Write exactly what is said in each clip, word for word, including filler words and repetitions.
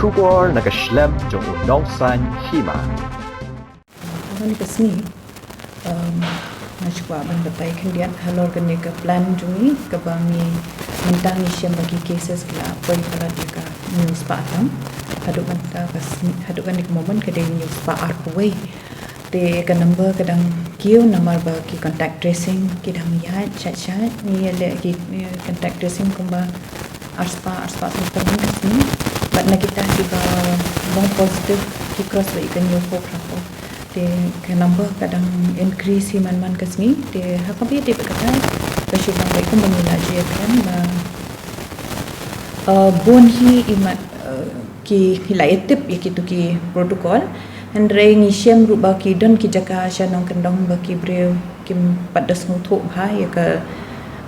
Khubor na ka shlem jong u nongsan hima. Haba ni ka sngi, um, nga shu kwah ban batai khyndiat halor kane ka plan jong ngi kaba ngi mynta ngi shem ba ki cases ki la poi palat ïa ka hynñiew spah tam. Haduh mynta ka sngi, haduh kane ka moment ka dei hynñiew spah arphew wei. Te ka number ka dang kiew namar ba ki contact tracing ki dang ïaid shait shait, ngi ïa leh ki, eh, contact tracing kumba arspah, arspah phew ka sngi. Bad na kita kiba long positive ki cross ïa ka hynñiewphew phra phew. Te ka number ka dang increase hi man man ka sngi. Te ha kaba ïadei bad kata ka shu long beit kumba ngi la ju ïakren ba, eh, bun hi imat, eh, ki, ki la ïa tip ïa kitu ki protocol. Hynrei ngi shem ruh ba ki don ki jaka sha nongkyndong ba ki briew kim pat da sngewthuh bha ïa ka,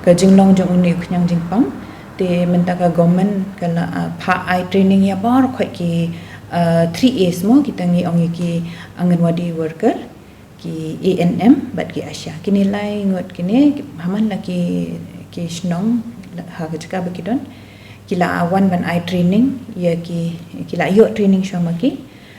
ka jinglong jong une u khñiang jingpang. Te mynta ka government ka la, ah, phah ai training ïa baroh khoit ki, ah, three A's mo, kita ngi ong ïa ki Anganwadi worker, ki A N M bad ki ASHA. Kine lai ngut kine ha man la ki, ki shnong ha ka jaka ba ki don, ki la wan ban ai training ïa ki, ki la ïoh training shuwa ma ki.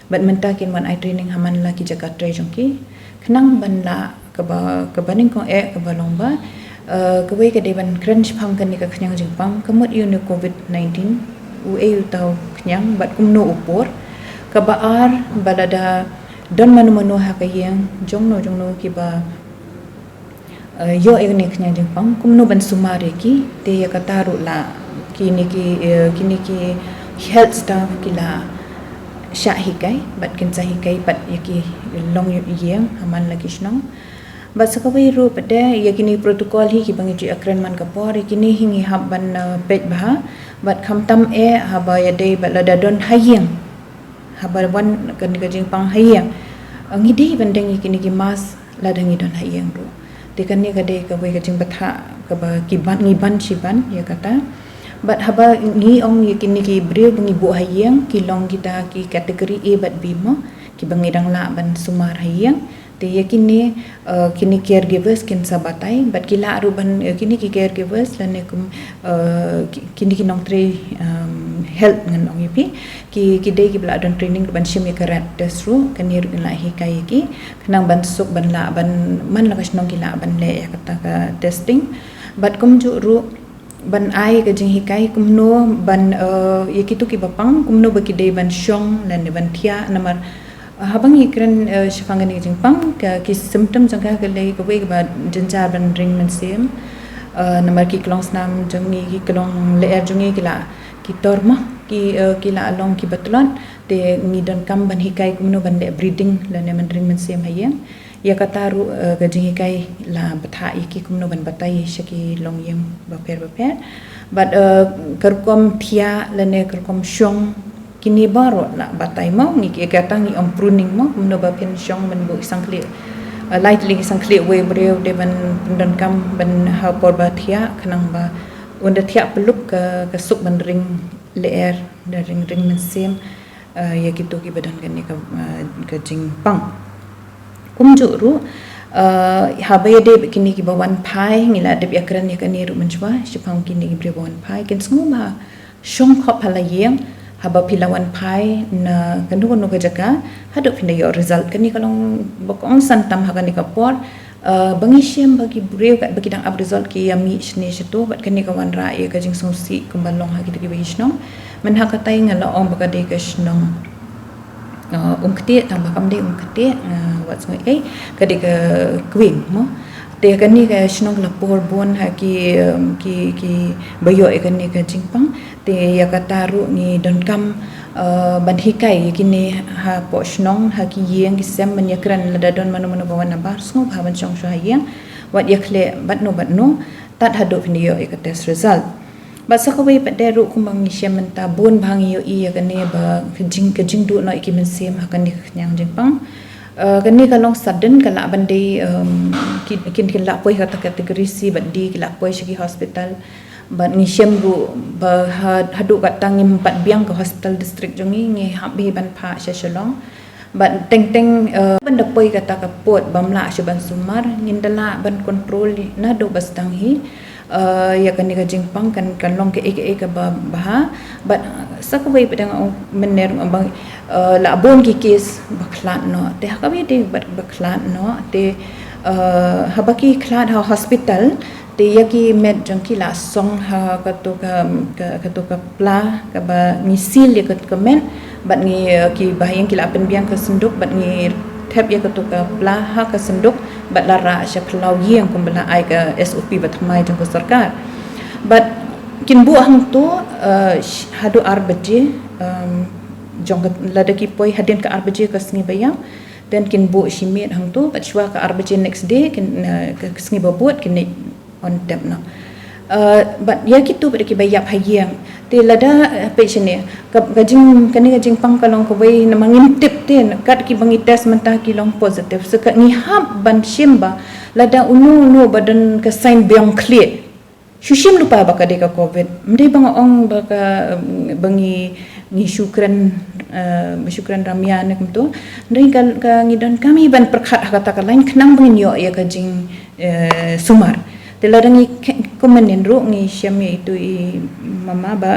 Bad mynta kin wan ai training ha man la ki jaka trei jong ki. Khnang ban lah kaba, kaba nyngkong eh kaba long ba, eh, kawei ka dei ban kren shaphang kane ka khñiang jingpang, ka mut ïa une u covid nineteen, uei uta u khñiang bad kumno u por. Kaba ar ba lada don mano mano ha ka ïing jongno jongno kiba, eh, ïoh ïa kane ka khñiang jingpang, kumno ban sumar ïa ki. Te ïa kata ruh la kine ki, eh, kine ki health staff ki la shah hikai bad kin sa hikai pat ïa ki longïing ha man la ki shnong. Bad sa kawei ruh pat de ïa kine protocol hi kiba ngi ju ïakren man ka por, ïa kine hi ngi hap ban, eh, peit bha. Bad khamtam eh haba ïadei bad lada don ha ïing, haba wan kane ka jingpang ha ïing, eh, ngi dei ban deng ïa kine ki mask lada ngi don ha ïing ruh. Te kane ka dei kawei ka jingbatai kaba ki ban, ngi ban shi ban ïa kata. Bad haba ngi ong ïa kine ki briew ba ngi buh ha ïing, ki long kita ki category A bad B mo, kiba ngi dang lah ban sumar ha ïing. Te ïa kine, eh, kine caregivers kin sa batai bad ki lah ruh ban, eh, kine ki caregivers lane kum, eh, ki-, kine ki nongtrei, em, health ngan ong ïa phi, ki, ki dei kiba lah don training ruh ban shim ïa ka rat test ruh, kane ruh kin lah hikai ïa ki khnang ban suk ban lah ban man la ka shnong ki lah ban leh ïa kata ka testing. Bad kumjuh ruh ban ai ka jinghikai kumno ban, eh, ïa kitu kiba pang kumno ba ki dei ban shong lane ban thiah namar, eh, haba ngi kren, eh, shaphang kane ka jingpang, ka, ki symptom jong ka ka dei kawei kaba jynjar ban ring mynsiem, eh, namar ki klong snam jong ngi, ki klong lyer jong ngi ki la, ki tor mo, ki, eh, ki la long kiba tlot. Te ngi donkam ban hikai kumno ban leh breathing lane ban ring mynsiem ha ïing. Ïa kata ruh, eh, ka jinghikai la batai ïa ki kumno ban batai sha ki longïing bapher bapher. Bad, eh, ka rukom thiah lane ka rukom shong, kine baroh la batai mo, ngi, ïa kata ngi ong pruning mo, kumno ba phin shong ban buh ki sangkhlieh, eh, lai tylli ki sangkhlieh wei briew de ban pyndonkam ban ha por ba thiah khnang ba ynda thiah pyllup ka, ka suk ban ring lyer, da ring, ring mynsiem, eh, ïa kitu kiba don kane ka, eh, ka jingpang. Kumjuh ruh, eh, haba ïadei bad kine kiba wan phai, ngi la dep ïakren ïa kane ruh mynshuwa, shaphang kine ki briew ba wan phai, kin sngewbha shong khop ha la ïing, haba phi la wan phai na kano kano ka jaka, haduh phin da ïoh result. Kane ka long ba kongsan tam ha kane ka por, eh, ba ngi shem ba ki briew katba ki dang ap result ki ïa mih shane shato, bad kane ka wanrah ïa ka jingsngewsih kumba long ha kita kiba ki shnong. Mynta katai nga la ong ba ka dei ka shnong, eh, Umktieh, tangba kam dei Umktieh, eh, wat sngew ei, ka dei ka Kwieng mo. Te kane ka shnong ka la por bun ha ki, em, ki, kiba ïoh ïa kane ka jingpang. Te ïa kata ruh ngi donkam, eh, ban hikai ïa kine hapoh shnong, ha ki ïing ki sem, ban ïakren lada don mano mano ba wan nabar, sngewbha ban shong shuwa ha ïing, wat ïakhleh bad no bad no, tad haduh phin da ïoh ïa ka test result. Bad sa kawei pat de ruh kumba ngi shem mynta, bun bha ngi ïohi ïa kane ba ka jing, ka jingduh noh ïa ki mynsiem ha kane ka khñiang jingpang. Eh, kane ka long sudden, ka lah ban dei, em, ki, kin, kin lah poi ha kata category C bad D, ki lah poi sha ki hospital. Bad ngi shem ruh ba ha, haduh katta ngim pat biang ka hospital district jong ngi, ngi hap bha ban phah sha Shillong. Bad teng teng, eh, ban da poi kata ka pud bym lah shuh ban sumar, ngin da lah ban control naduh ba sdang hi. Eh, ïa kane ka jingpang kan, kan long kaei kaei kaba bha. Bad, eh, Sa kawei pat nga ong mynne ruh ba, eh, la bun ki case ba khlad noh. Te ha kawei de ba, ba khlad noh. Te, eh, haba ki khlad ha hospital, te ïa ki met jong ki la song ha kato ka, ka, kato ka pla kaba ngi seal ïa kato ka met, bad ngi, eh, kiba ha ïing ki la pynbiang ka synduk, bad ngi thep ïa kato ka pla ha ka synduk, bad la rah sha phyllaw ïing kumba la ai ka S O P ba thymmai jong ka sorkar. Bad kin buh hangto, eh, sh-, haduh ar baje, em, jong ka, lada ki poi hadien ka ar baje ka sngi ba ïap, then kin buh shimet hangto, bad shuwa ka ar baje next day, kin, eh, ka, ka sngi ba bud, kin leit on tap noh. Eh, bad ïa kito pat kiba ïap ha ïing. Te lada, eh, peit shane, ka, ka jing, kane ka jingpang ka long kawei namar ngim tip te, kat kiba ngi test mynta ki long positive. Sa ka ngi hap ban shim ba, lada uno uno ba don ka sign biang khlieh, shu shim lypa ba ka dei ka covid. Ym dei ba nga ong ba ka, em, ba ngi, ngi shu kren, eh, ba shu kren ramia ne kumto. Hynrei ka, ka ngi donkam hi ban pyrkhat ha kata ka lain khnang ba ngin ïoh ïa ka jing, eh, sumar. Te lada ngi ke-, kumne ruh ngi shem ïa itu i mama ba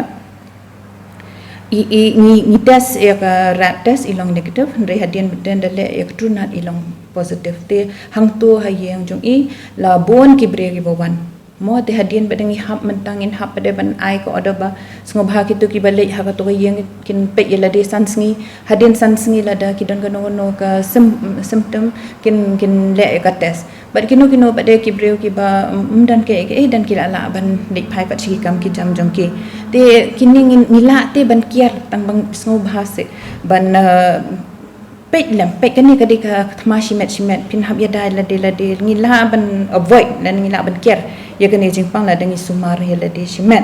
i, i, ngi, ngi test ïa ka rat test, i long negative, hynrei hadien bad hadien da leh ïa ka tru nat i long positive. Te hangto ha ïing jong i la bun ki briew kiba wan. Mo, te hadien bad hadien ngi hap mynta, ngin hap pat de ban ai ka order ba sngewbha kito kiba leit ha kato ka ïing kin peit ïa lade san sngi. Hadien san sngi lada ki don kano kano ka sym-, symptom, kin, kin leh ïa ka test. Bad kino kino pat de ki briew kiba, mm, ym don kiei kiei, don ki la lah ban leit phai pat sha ki kam ki jam jong ki. Te kine ngin, ngi lah te ban kiar tang ba sngewbha seh ban, eh, peit lem, peit kane ka dei ka thma shimet shimet, phin hap ïada ïa lade lade, ngi lah ban avoid, lane ngi lah ban kiar ïa kane ka jingpang lada ngi sumar ïa lade shimet.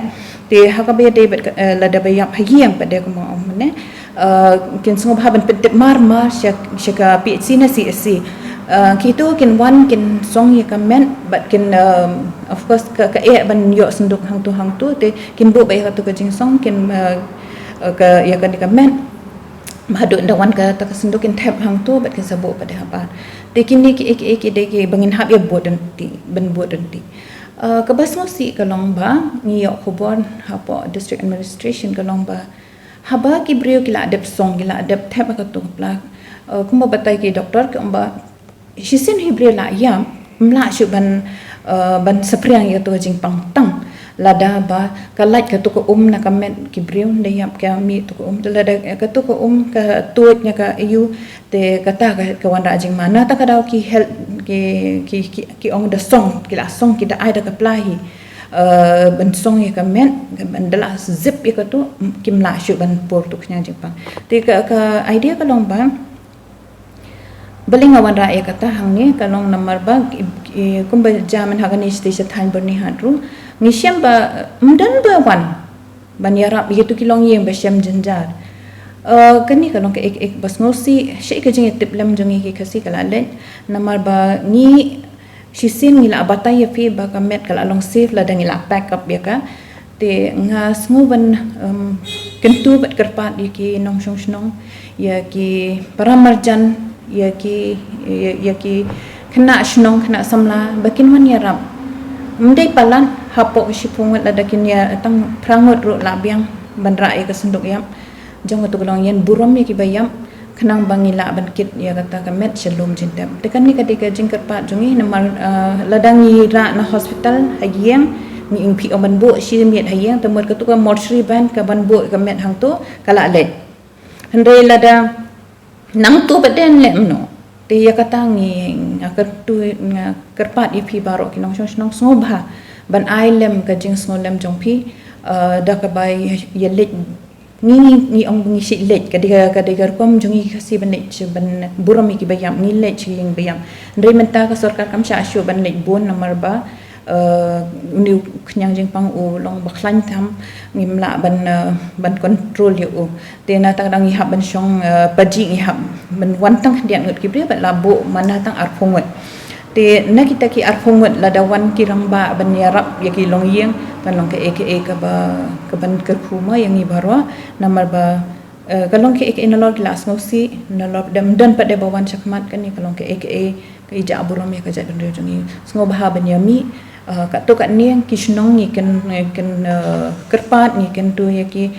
Te ha kaba ïadei bad ka, eh, lada ba ïap ha ïing pat de kumba ong mynne, eh, kin sngewbha ban pyntip mar mar sha, sha ka P H C ne C H C. Eh, kito kin wan kin song ïa ka met, bad kin, eh, of course ka, ka eh ban ïoh synduk hangto hangto, te kin buh ba ïa kato ka jingsong, kin, eh, eh, ka, ïa kane ka met. Ba haduh ynda wan kata ka synduk kin thep hangto bad kin sa buh pat de habar. Te kine kiei kiei ki dei kiba ngin hap ïa bud ryntih, ban bud ryntih. Eh, kaba sngewsih ka long ba ngi ïoh khubor hapoh District Administration ka long ba haba ki briew ki la dep song, ki la dep thep ha kato ka pla, eh, kumba batai ki doktor ka ong ba shisien hi briew la ïap, ym lah shuh ban, eh, ban saphriang ïa kato ka jingpang tang lada ba ka lait kato ka um na ka met ki briew, da ïap ka mih kato ka um, te lada kato ka um ka tuid na ka aiu, te kata ka, ka wanrah jingma. Na kata ka daw ki health, ki, ki, ki, ki ong da song, ki la song, ki da ai da ka pla hi, eh, ban song ïa ka met, ban da la zip ïa kato, kim lah shuh ban pur kato ka khñiang jingpang. Te ka, ka idea ka long ba, balei nga wanrah ïa kata hangne, ka long namar ba, i, i, kumba jia mynta ha kane shatei sha thaiñ Byrnihat ruh, ngi shem ba, ym don ba wan ban ïarap ïa kito ki longïing ba shem jynjar. Eh, kane ka long kaei kaei ba sngewsih, shaei ka jingïatiplem jong ngi ki Khasi ka la leit, namar ba ngi shisien ngi la batai ïa phi ba ka met ka la long safe lada ngi la pack up ïa ka. Te nga sngew ban, em, kyntu bad kyrpad ïa ki nongshong shnong, ïa ki para marjan, ïa ki, ïa, ïa ki khynnah shnong, khynnah samla ba kin wan ïarap. Ym dei palat, hapoh ka shiphew ngut lada kin ïa tang phra ngut ruh la biang ban rah ïa ka synduk ïap jong kato ka longïing, burom ïa kiba ïap, khnang ba ngi lah ban kit ïa kata ka met sha lum jingtep. Te kane ka dei ka jingkyrpad jong ngi namar, eh, lada ngi rah na hospital ha ïing, ngi ïeng phi ong ban buh shimet ha ïing, te mut kato ka mortuary van ka ban buh ka met hangto ka la leit. Hynrei lada nangto pat de leh mynno, te ïa kata ngi, nga kyrtu, nga kyrpad ïa phi baroh ki nongshong shnong sngewbha ban ai lem ka jingsngewlem jong phi, eh, da kaba ïa, ïa leit. Ngi, ngi, ngi ong ba ngi shait leit, ka dei ka, ka dei ka rukom jong ngi ki Khasi ban leit, ban burom ïa kiba ïap, ngi leit sha ïing ba ïap. Hynrei mynta ka sorkar kam shah shuh ban leit bun namar ba, eh, une u khñiang jingpang u long ba khlaiñ tam, ngim lah ban, eh, ban control ïa u. Te na tang dang ngi hap ban shong, eh, pajih, ngi hap ban wan tang khyndiat ngut ki briew bad la buh man na tang arphew ngut. Te na kita ki arphew ngut lada wan ki rangbah ban ïarap ïa ki longïing, kan long kaei kaei kaba, kaban kyrkhu ma ïa ngi baroh, namar ba, eh, ka long kaei kaei nalor ki la sngewsih, nalor da ym don pat de ba wan shakhmat, kane ka long kaei kaei ka ïa burom ïa ka jaitbynriew jong ngi. Sngewbha ban ïa mih, eh, katto katne ki shnong ngi kyn, ngi kyn, eh, kyrpad, ngi kyntu ïa ki,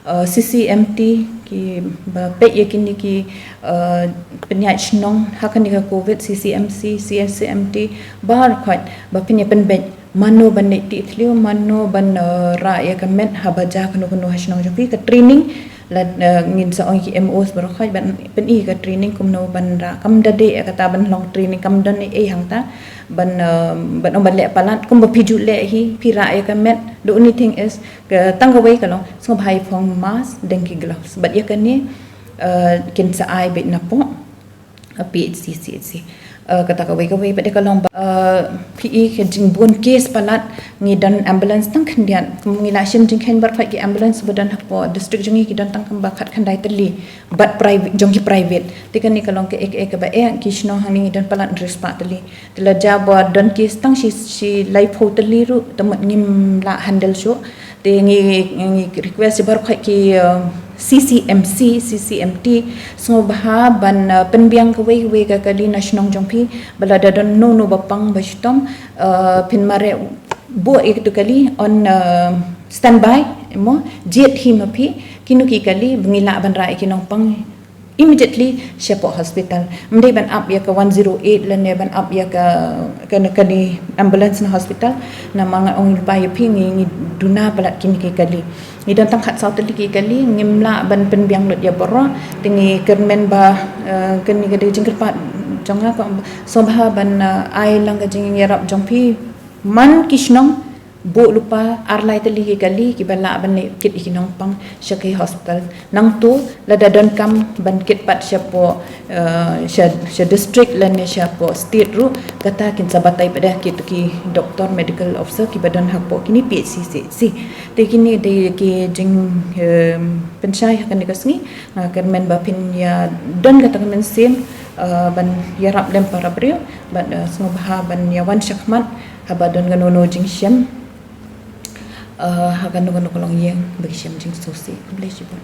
Uh, C C M T, ki ba peit ïa kine ki uh, pynïaid shnong ha kane ka covid, C C M C, C C M T, baroh khoit ba pynïa pynbeit mano ban leit tih thliew, mano ban uh, rah ïa ka met haba jia kano kano ha shnong jong phi, ka training. Lada uh, ngin sa ong ki M Os baroh khoit ban pyni ka training kumno ban rah, kam da dei ïa kata ban long training, kam don ei hangta ban uh, ban ong ban leh palat, kumba phi ju leh hi, phi rah ïa ka met. The only thing is, ka tang kawei ka long, sngewbha ïa phong mask, don ki gloves. Bad ïa kane uh, kin sa ai beit napoh uh, P H C, C H C. Uh, kata kawei kawei pat ka long ba uh, phi i ka jingbun case palat, ngi don ambulance tang khyndiat. Ngi la shim jingkheiñ baroh khoit, ki ambulance ba don hapoh district jong ngi ki don tang kumba khatkhyndai tylli, bad private, jong ki private. Te kane ka long kaei kaei kaba eh, ki shnong hangne ngi don palat hynriew spah tylli. Te lada jia ba don case tang shi, shi laiphew tylli ruh, te mut ngim lah handle shuh. Te ngi, ngi request ïa baroh khoit ki uh, C C M C, C C M T, sngewbha ban uh, pynbiang kawei kawei ka kali na shnong jong phi, ba lada don uno uno ba pang ba shitom, uh, phin mareh buh ïa katu kali on uh, standby, mo, jied hi ma phi, kino ki kali ba ngi lah ban rah ïa ki nongpang immediately shapoh hospital. Ym dei ban ap ïa ka one zero eight lane ban ap ïa ka, ka, ka ni ambulance na hospital. Namar nga ong lypa ïa phi, ngi, ngi duna palat kine ki kali. Ngi don tang khatsaw tylli ki kali, ngim lah ban pynbiang lut ïa baroh. Te ngi kyrmen ba uh, kane ka dei jingkyrpad jong nga, ka sngewbha ban uh, ai lang ka jingïarap jong phi man ki shnong, buh lypa ar lai tylli ki kali kiba lah ban leit kit ïa ki nongpang sha ki hospital. Nangta lada donkam ban kit pat shapoh uh, sha, sha district lane shapoh state ruh, kata kin sa batai pat da kito ki doktor, medical officer kiba don hapoh kine P H C, C H C. Te kine dei ki jing um, pynshai ha kane ka sngi. Nga kyrmen ba phin ïa don kata ka mynsiem uh, ban ïarap lem para briew, bad uh, sngewbha ban ïa wan shakhmat haba don kano kano jingshem uh, ha kano kano ka longïing ba ki shem jingsngewsih. Khublei shibun.